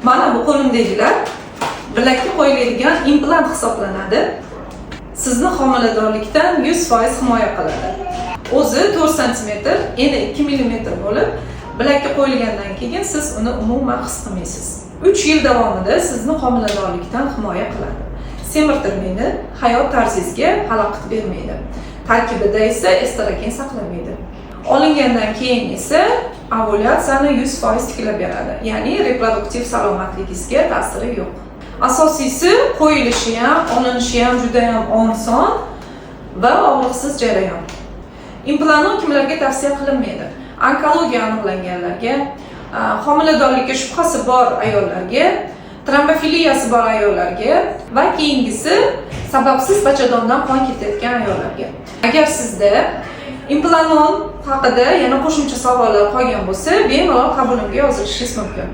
Mana bu qo'limdagilar bilakka qo'yiladigan implant hisoblanadi. Sizni homiladorlikdan 100% himoya qiladi. O'zi 4 santimetr, eni 2 millimetr bo'lib, bilakka qo'yilgandan keyin siz uni umuman his qilmaysiz. 3 yil davomida sizni homiladorlikdan himoya qiladi. Semirtirmaydi, hayot tarzingizga xalaqit bermaydi. Tarkibida esa estrogen saqlamaydi. Olingandan keyin esa ovulyatsiyani 100% tiklab beradi. Ya'ni reproduktiv salomatligingizga ta'siri yo'q. Asosiysi, qo'yilishi ham, olinishi ham juda ham oson va og'riqsiz jarayon. Implanon kimlarga tavsiya qilinmaydi? Onkologiya aniqlanganlarga, homiladorlikka shubhasi bor ayollarga, trombofiliyasi bor ayollarga va keyingisi, sababsiz bachadondan qon ketayotgan ayollarga. Agar sizda implanon haqida yana qo'shimcha savollar qolgan bo'lsa, bemalol qabulimga yozilishingiz mumkin.